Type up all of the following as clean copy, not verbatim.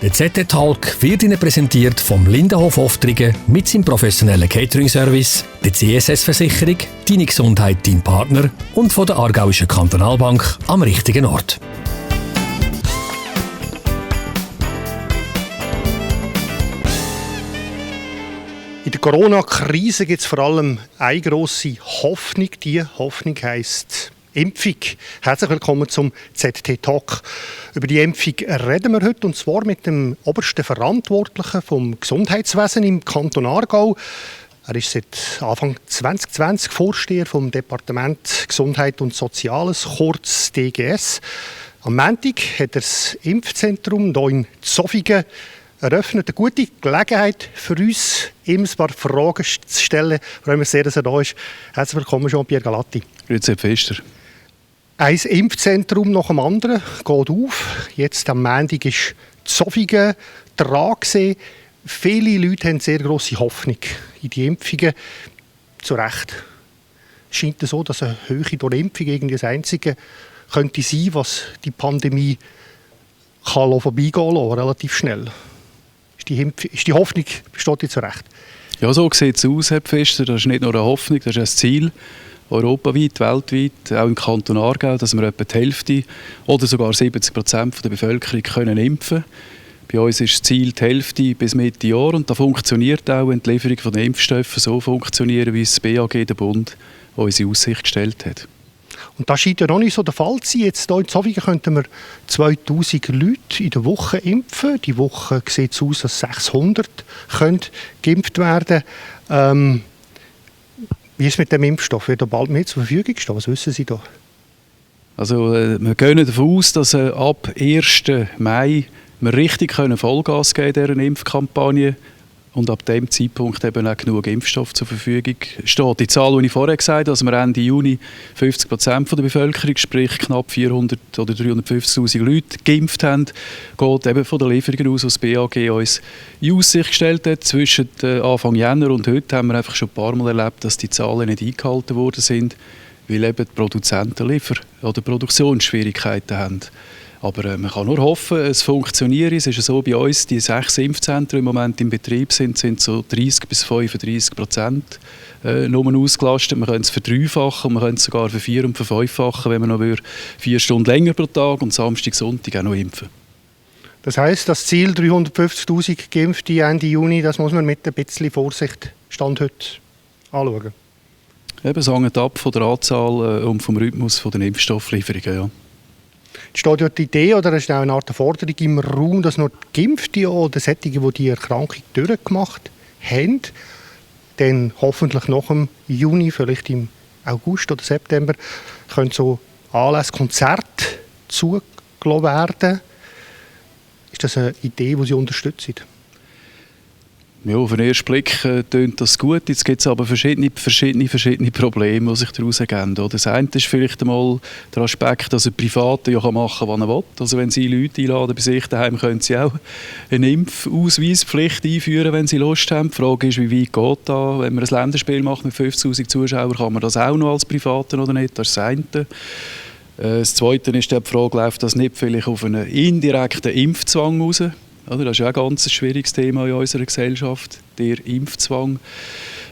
Der ZT-Talk wird Ihnen präsentiert vom Lindenhof Oftringen mit seinem professionellen Catering-Service, der CSS-Versicherung, Deine Gesundheit, dein Partner und von der Aargauischen Kantonalbank am richtigen Ort. In der Corona-Krise gibt es vor allem eine grosse Hoffnung. Die Hoffnung heisst Impfung. Herzlich willkommen zum ZT-Talk. Über die Impfung reden wir heute, und zwar mit dem obersten Verantwortlichen vom Gesundheitswesen im Kanton Aargau. Er ist seit Anfang 2020 Vorsteher vom Departement Gesundheit und Soziales, kurz DGS. Am Montag hat er das Impfzentrum hier in Zofingen eröffnet. Eine gute Gelegenheit für uns, ihm ein paar Fragen zu stellen. Ich freue mich sehr, dass er da ist. Herzlich willkommen, Jean-Pierre Galatti. Grüezi, Herr Pfister. Ein Impfzentrum nach dem anderen geht auf. Jetzt am Montag ist Zofingen dran gewesen. Viele Leute haben sehr grosse Hoffnung in die Impfungen. Zu Recht. Es scheint so, dass eine Höhe durch Impfung irgendwie das Einzige könnte sein, was die Pandemie kann vorbeigehen lassen, relativ schnell. Ist die Hoffnung, besteht die zu Recht? Ja, so sieht es aus, Herr Pfister. Das ist nicht nur eine Hoffnung, das ist ein Ziel. Europaweit, weltweit, auch im Kanton Aargau, dass wir etwa die Hälfte oder sogar 70% der Bevölkerung können impfen können. Bei uns ist das Ziel die Hälfte bis Mitte Jahr, und da funktioniert auch, wenn die Lieferung der Impfstoffe so funktioniert, wie es das BAG, der Bund, uns in Aussicht gestellt hat. Und das scheint ja noch nicht so der Fall zu sein. Jetzt hier in Zofingen könnten wir 2000 Leute in der Woche impfen. Die Woche sieht es aus, dass 600 geimpft werden können. Wie ist es mit dem Impfstoff? Wird er bald mehr zur Verfügung stehen? Was wissen Sie da? Also, wir gehen davon aus, dass ab 1. Mai wir richtig Vollgas geben können in dieser Impfkampagne. Und ab diesem Zeitpunkt eben auch genug Impfstoff zur Verfügung steht. Die Zahl, die ich vorher gesagt habe, dass wir Ende Juni 50% der Bevölkerung, sprich knapp 400 oder 350'000 Leute geimpft haben, geht eben von der Lieferung aus, was das BAG uns in Aussicht gestellt hat. Zwischen Anfang Jänner und heute haben wir einfach schon ein paar Mal erlebt, dass die Zahlen nicht eingehalten worden sind, weil eben die Produzenten oder Produktionsschwierigkeiten haben. Aber man kann nur hoffen, es funktioniert. Es ist so, bei uns, die 6 Impfzentren im Moment im Betrieb sind so 30-35% nur ausgelastet. Man könnte es verdreifachen, man könnte es sogar für und verfünffachen, wenn man noch 4 Stunden länger pro Tag und Samstag, Sonntag auch noch impfen. Das heisst, das Ziel 350'000 Geimpfte Ende Juni, das muss man mit ein bisschen Vorsicht Stand heute anschauen. Eben, es hängt ab von der Anzahl und vom Rhythmus der Impfstofflieferungen, ja. Steht ja die Idee oder ist auch eine Art Forderung im Raum, dass nur die Geimpften oder solche, die die Erkrankung durchgemacht haben, dann hoffentlich nach dem Juni, vielleicht im August oder September, können so Anlässe, Konzerte zugelassen werden. Ist das eine Idee, die Sie unterstützen? Ja, auf den ersten Blick tönt das gut. Jetzt gibt es aber verschiedene Probleme, die sich daraus ergeben. Das eine ist vielleicht einmal der Aspekt, dass ein Privater ja machen kann, was er will. Also wenn Sie Leute einladen bei sich daheim, können Sie auch eine Impfausweispflicht einführen, wenn Sie Lust haben. Die Frage ist, wie weit geht das? Wenn man ein Länderspiel macht mit 50'000 Zuschauern, kann man das auch noch als Privater oder nicht? Das ist das eine. Das Zweite ist die Frage, läuft das nicht vielleicht auf einen indirekten Impfzwang raus? Das ist ja ein ganz schwieriges Thema in unserer Gesellschaft, der Impfzwang.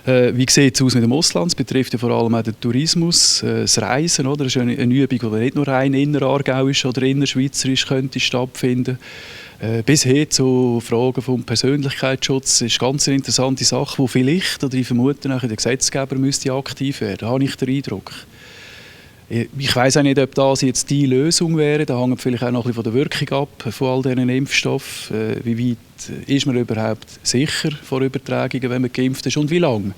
Wie sieht es aus mit dem Ausland? Das betrifft ja vor allem auch den Tourismus, das Reisen. Oder? Das ist eine Übung, die nicht nur rein innerargauisch oder innerschweizerisch könnte stattfinden. Bis hin zu Fragen vom Persönlichkeitsschutz ist ganz eine interessante Sache, die vielleicht, oder ich vermute, der Gesetzgeber müsste aktiv werden. Da habe ich den Eindruck. Ich weiss auch nicht, ob das jetzt die Lösung wäre. Da hängt vielleicht auch noch ein bisschen von der Wirkung ab, von all diesen Impfstoffen. Wie weit ist man überhaupt sicher vor Übertragungen, wenn man geimpft ist, und wie lange?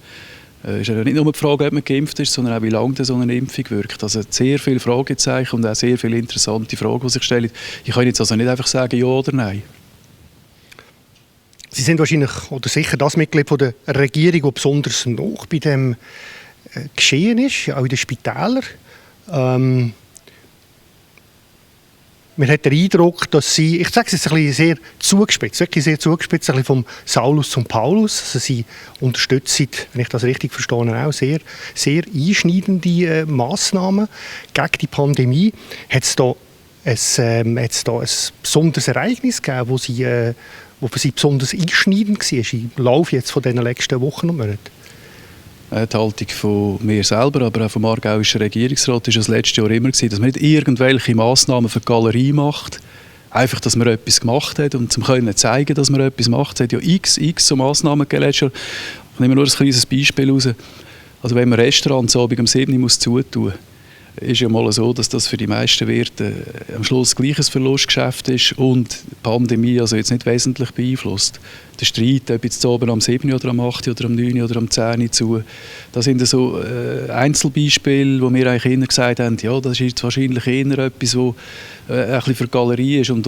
Es ist ja nicht nur die Frage, ob man geimpft ist, sondern auch, wie lange so eine Impfung wirkt. Also sehr viele Fragezeichen und auch sehr viele interessante Fragen, die sich stellen. Ich kann jetzt also nicht einfach sagen, ja oder nein. Sie sind wahrscheinlich oder sicher das Mitglied von der Regierung, das besonders noch bei dem Geschehen ist, auch in den Spitälern. Man hat den Eindruck, dass Sie, ich sage es jetzt ein bisschen sehr zugespitzt, wirklich sehr zugespitzt, ein bisschen vom Saulus zum Paulus. Also Sie unterstützen, wenn ich das richtig verstehe, auch sehr, sehr einschneidende Massnahmen gegen die Pandemie. Hat es da jetzt da ein besonderes Ereignis gegeben, wo für Sie besonders einschneidend war im Lauf jetzt von diesen letzten Wochen und Monaten? Die Haltung von mir selber, aber auch vom aargauischen Regierungsrat war das letzte Jahr immer, dass man nicht irgendwelche Massnahmen für die Galerie macht, einfach, dass man etwas gemacht hat und zum können zeigen, dass man etwas macht. Es hat ja x so Massnahmen gegeben letztes Jahr. Ich nehme nur ein kleines Beispiel raus. Also wenn man Restaurants abends um 7 Uhr zutun muss, ist ja mal so, dass das für die meisten Wirte am Schluss gleich ein Verlustgeschäft ist und die Pandemie also jetzt nicht wesentlich beeinflusst. Der Streit, ob jetzt oben am 7 oder am 8 oder am 9 oder am 10 zu, das sind so Einzelbeispiele, wo wir eigentlich eher gesagt haben, ja, das ist jetzt wahrscheinlich eher etwas, was ein bisschen für die Galerie ist und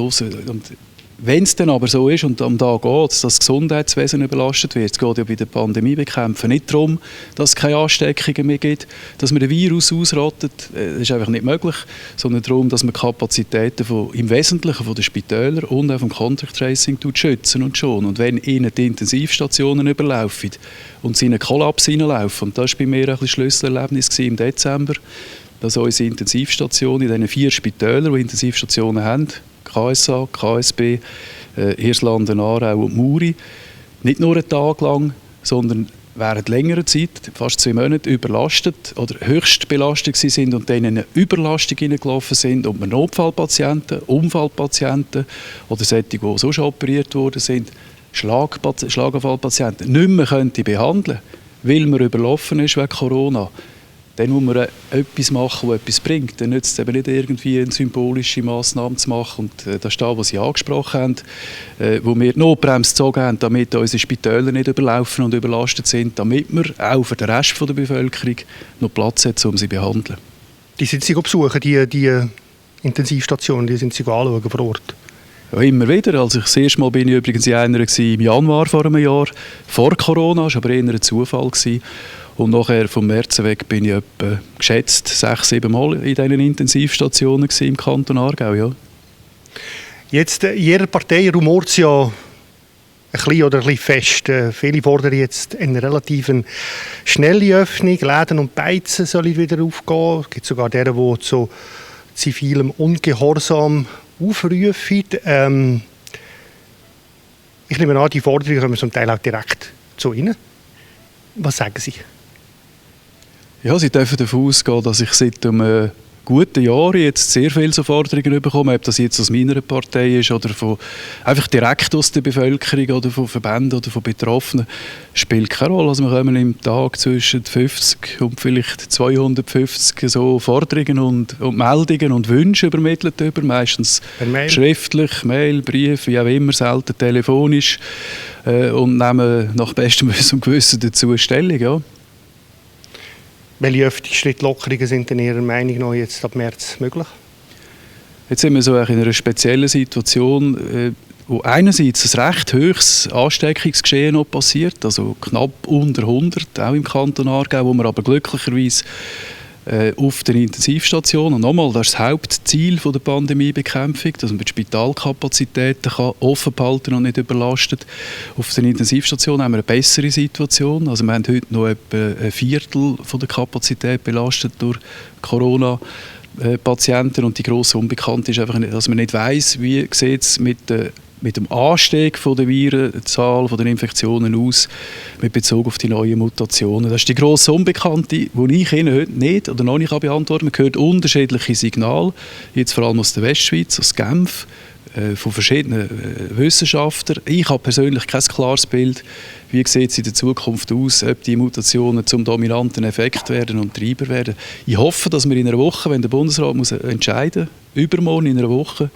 wenn es dann aber so ist und am Tag geht, dass das Gesundheitswesen überlastet wird, es geht ja bei der Pandemiebekämpfung nicht darum, dass es keine Ansteckungen mehr gibt, dass man den Virus ausrottet, das ist einfach nicht möglich, sondern darum, dass man die Kapazitäten im Wesentlichen von den Spitälern und auch vom Contact Tracing schützen und schonen. Und wenn ihnen die Intensivstationen überlaufen und sie in einen Kollaps hineinlaufen, und das war bei mir ein Schlüsselerlebnis im Dezember, dass unsere Intensivstationen in diesen 4 Spitälern, die Intensivstationen haben, KSA, KSB, Hirslanden, Aarau und Muri, nicht nur einen Tag lang, sondern während längerer Zeit, fast 2 Monate, überlastet oder höchst belastet sind und dann in eine Überlastung hineingelaufen sind und man Notfallpatienten, Unfallpatienten oder solche, die sonst operiert worden sind, Schlaganfallpatienten nicht mehr behandeln können, weil man überlaufen ist wegen Corona. Dann muss man etwas machen, das etwas bringt. Dann nützt es eben nicht irgendwie eine symbolische Massnahme zu machen. Und das ist das, was Sie angesprochen haben, wo wir die Notbremse gezogen haben, damit unsere Spitäler nicht überlaufen und überlastet sind, damit wir auch für den Rest der Bevölkerung noch Platz haben, um sie zu behandeln. Die sind Sie besuchen, die Intensivstationen, die sind Sie anschauen vor Ort? Ja, immer wieder. Also das erste Mal bin ich übrigens in einer im Januar vor einem Jahr, vor Corona, das war aber eher ein Zufall gewesen. Und nachher vom März weg bin ich etwa geschätzt 6-7 Mal in diesen Intensivstationen im Kanton Aargau. Ja. Jetzt, in Ihrer Partei rumort es ja ein bisschen fest. Viele fordern jetzt eine relativ schnelle Öffnung. Läden und Beizen sollen wieder aufgehen. Es gibt sogar deren, die zu zivilem Ungehorsam aufrufen. Ich nehme an, die Forderungen kommen zum Teil auch direkt zu Ihnen. Was sagen Sie? Ja, Sie dürfen davon ausgehen, dass ich seit einem guten Jahr jetzt sehr viele so Forderungen bekomme, ob das jetzt aus meiner Partei ist oder einfach direkt aus der Bevölkerung oder von Verbänden oder von Betroffenen, spielt keine Rolle. Also wir kommen im Tag zwischen 50 und vielleicht 250 so Forderungen und Meldungen und Wünsche übermittelt über, meistens schriftlich, Mail, Brief, wie auch immer, selten telefonisch und nehmen nach bestem Wissen und Gewissen dazu Stellung, ja. Welche Öffnungsschrittlockerungen sind in Ihrer Meinung nach jetzt ab März möglich? Jetzt sind wir so in einer speziellen Situation, wo einerseits ein recht hohes Ansteckungsgeschehen noch passiert, also knapp unter 100, auch im Kanton Aargau, wo wir aber glücklicherweise auf den Intensivstationen, und nochmal, das ist das Hauptziel der Pandemiebekämpfung, dass man die Spitalkapazitäten offen behalten und nicht überlastet. Auf den Intensivstationen haben wir eine bessere Situation. Also wir haben heute noch etwa ein Viertel von der Kapazität belastet durch Corona-Patienten, und die grosse Unbekannte ist einfach, dass man nicht weiss, wie sieht es mit dem Anstieg von der Virenzahl, von den Infektionen aus, mit Bezug auf die neuen Mutationen. Das ist die grosse Unbekannte, die ich Ihnen heute nicht oder noch nicht beantworten kann. Man hört unterschiedliche Signale, jetzt vor allem aus der Westschweiz, aus Genf, von verschiedenen Wissenschaftlern. Ich habe persönlich kein klares Bild, wie sieht es in der Zukunft aus, ob die Mutationen zum dominanten Effekt werden und Treiber werden. Ich hoffe, dass wir in einer Woche, wenn der Bundesrat muss entscheiden muss, übermorgen in einer Woche,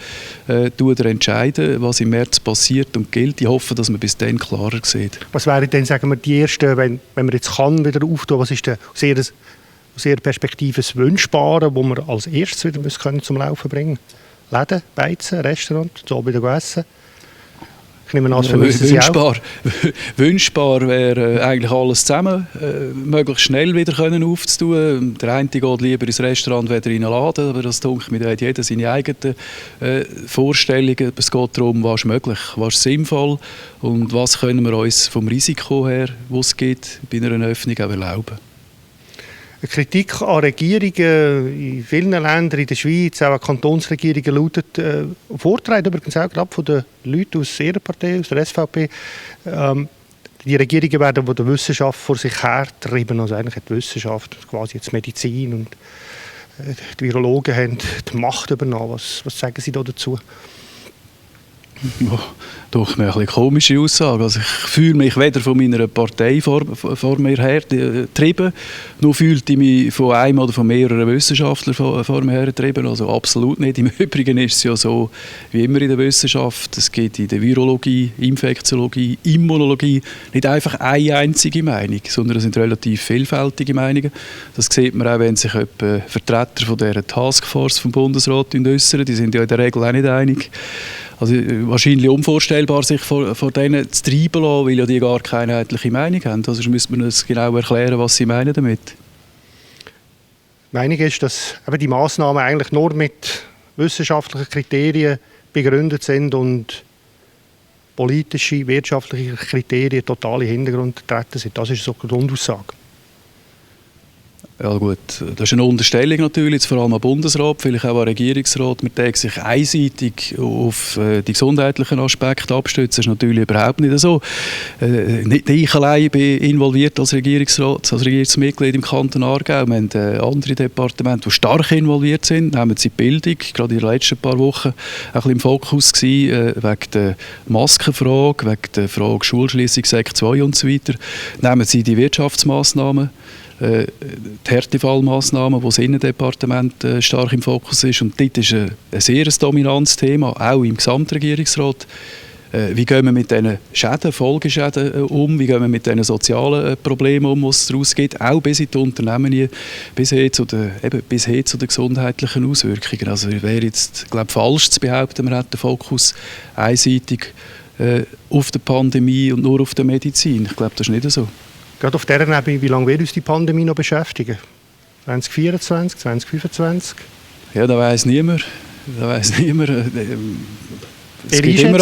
entscheiden, was im März passiert und gilt. Ich hoffe, dass man bis dann klarer sieht. Was wäre denn, sagen wir, die erste, wenn man jetzt kann, wieder auftun, was ist denn aus Ihrer Perspektive das Wünschbare, wo wir als erstes wieder zum Laufen bringen können? Läden, Beizen, Restaurant, zu Abend essen. Ich nehme an, das vermissen Sie auch. Wünschbar wäre eigentlich alles zusammen, möglichst schnell wieder aufzutun. Der eine geht lieber ins Restaurant, weder in einen Laden, aber das denke ich, da hat jeder seine eigenen Vorstellungen. Es geht darum, was ist möglich, was ist sinnvoll und was können wir uns vom Risiko her, das es gibt, bei einer Öffnung auch erlauben. Eine Kritik an Regierungen in vielen Ländern, in der Schweiz, auch an Kantonsregierungen lautet, vorgetragen übrigens auch gerade von den Leuten aus ihrer Partei, aus der SVP, die Regierungen werden von der Wissenschaft vor sich hertreiben, also eigentlich hat die Wissenschaft, quasi jetzt Medizin und die Virologen haben die Macht übernommen. Was sagen Sie da dazu? Ja, doch eine bisschen komische Aussage. Also ich fühle mich weder von meiner Partei vor mir her getrieben, noch fühlte ich mich von einem oder von mehreren Wissenschaftlern vor mir her getrieben. Also absolut nicht. Im Übrigen ist es ja so, wie immer in der Wissenschaft, es gibt in der Virologie, Infektiologie, Immunologie nicht einfach eine einzige Meinung, sondern es sind relativ vielfältige Meinungen. Das sieht man auch, wenn sich Vertreter von dieser Taskforce vom Bundesrat äußern. Die sind ja in der Regel auch nicht einig. Also wahrscheinlich unvorstellbar, sich vor denen zu treiben lassen, weil ja die gar keine einheitliche Meinung haben. Also müsste man uns genau erklären, was sie meinen damit. Die Meinung ist, dass eben die Massnahmen eigentlich nur mit wissenschaftlichen Kriterien begründet sind und politische, wirtschaftliche Kriterien total in den Hintergrund getreten sind. Das ist so eine Grundaussage. Ja gut, das ist eine Unterstellung natürlich, vor allem am Bundesrat, vielleicht auch am Regierungsrat. Man denkt sich einseitig auf die gesundheitlichen Aspekte abstützen. Das ist natürlich überhaupt nicht so. Nicht ich allein bin involviert als Regierungsrat, als Regierungsmitglied im Kanton Aargau. Wir haben andere Departemente, die stark involviert sind. Nehmen Sie die Bildung, gerade in den letzten paar Wochen ein bisschen im Fokus gewesen, wegen der Maskenfrage, wegen der Frage Schulschliessung, Sek 2 und so weiter. Nehmen Sie die Wirtschaftsmaßnahmen, die Härtefallmaßnahmen, wo das Innendepartement stark im Fokus ist. Und dort ist ein sehr dominantes Thema, auch im Gesamtregierungsrat. Wie gehen wir mit diesen Schäden, Folgeschäden um? Wie gehen wir mit diesen sozialen Problemen um, die es daraus gibt? Auch bis in die Unternehmen, bis hin zu den gesundheitlichen Auswirkungen. Also es wäre jetzt, glaube ich, falsch zu behaupten, man hat den Fokus einseitig auf die Pandemie und nur auf die Medizin. Ich glaube, das ist nicht so. Gerade auf dieser Ebene, wie lange wird uns die Pandemie noch beschäftigen? 2024, 2025? Ja, da weiss niemand. Es gibt immer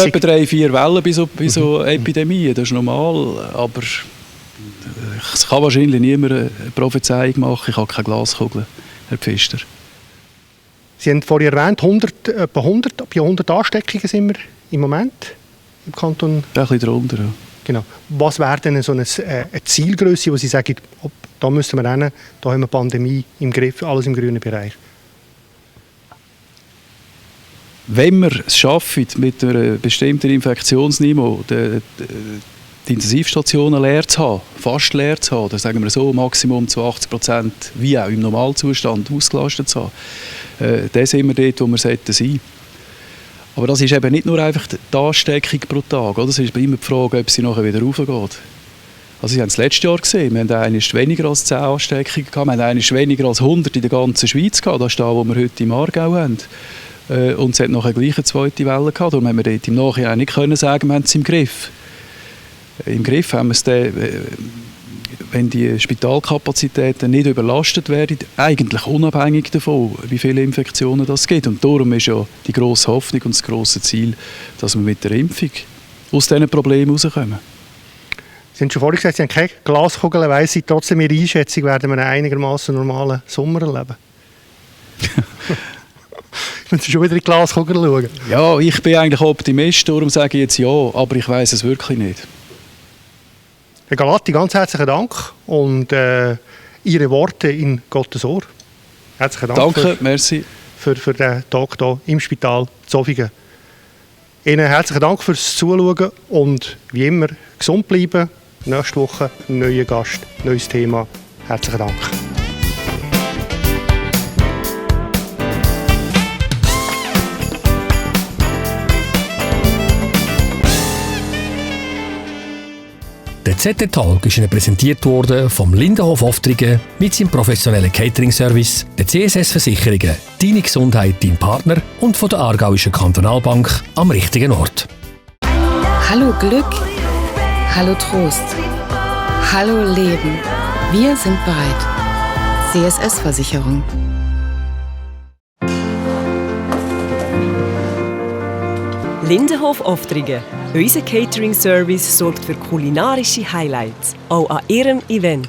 etwa 3-4 Wellen bei so Epidemien, das ist normal. Aber es kann wahrscheinlich niemand eine Prophezeiung machen. Ich habe keine Glaskugel, Herr Pfister. Sie haben vorhin erwähnt, bei 100 Ansteckungen sind wir im Moment im Kanton. Ein bisschen drunter, ja. Genau. Was wäre denn so eine Zielgröße, wo Sie sagen, da müssen wir hin, da haben wir die Pandemie im Griff, alles im grünen Bereich? Wenn wir es schaffen, mit einem bestimmten Infektionsniveau die Intensivstationen leer zu haben, fast leer zu haben, dann sagen wir so, Maximum zu 80%, wie auch im Normalzustand, ausgelastet zu haben, dann sind wir dort, wo wir sein sollten. Aber das ist eben nicht nur einfach die Ansteckung pro Tag. Oder? Es ist immer die Frage, ob sie nachher wieder raufgeht. Also Sie haben es letztes Jahr gesehen, wir haben einmal weniger als 10 Ansteckungen gehabt, wir haben einmal weniger als 100 in der ganzen Schweiz gehabt. Das ist das, was wir heute im Aargau haben. Und es hat nachher gleich eine zweite Welle gehabt. Darum haben wir dort im Nachhinein nicht können sagen, wir haben es im Griff. Im Griff haben wir es dann, wenn die Spitalkapazitäten nicht überlastet werden, eigentlich unabhängig davon, wie viele Infektionen es gibt. Und darum ist ja die grosse Hoffnung und das grosse Ziel, dass wir mit der Impfung aus diesen Problemen rauskommen. Sie haben schon vorhin gesagt, Sie haben keine Glaskugel, weiss ich, trotzdem Ihre Einschätzung, werden wir einen einigermaßen normalen Sommer erleben? Ich muss schon wieder in die Glaskugel schauen. Ja, ich bin eigentlich Optimist, darum sage ich jetzt ja, aber ich weiss es wirklich nicht. Herr Galatti, ganz herzlichen Dank und Ihre Worte in Gottes Ohr. Herzlichen Dank. Danke, merci. Für den Tag hier im Spital Zofingen. Ihnen herzlichen Dank fürs Zuschauen und wie immer gesund bleiben. Nächste Woche ein neuer Gast, neues Thema. Herzlichen Dank. Der ZT-Talk ist Ihnen präsentiert worden vom Lindenhof Oftringen mit seinem professionellen Catering-Service, der CSS-Versicherungen, Deine Gesundheit, dein Partner und von der Aargauischen Kantonalbank am richtigen Ort. Hallo Glück, hallo Trost, hallo Leben. Wir sind bereit. CSS-Versicherung. Lindenhof Oftringen. Unser Catering-Service sorgt für kulinarische Highlights, auch an Ihrem Event.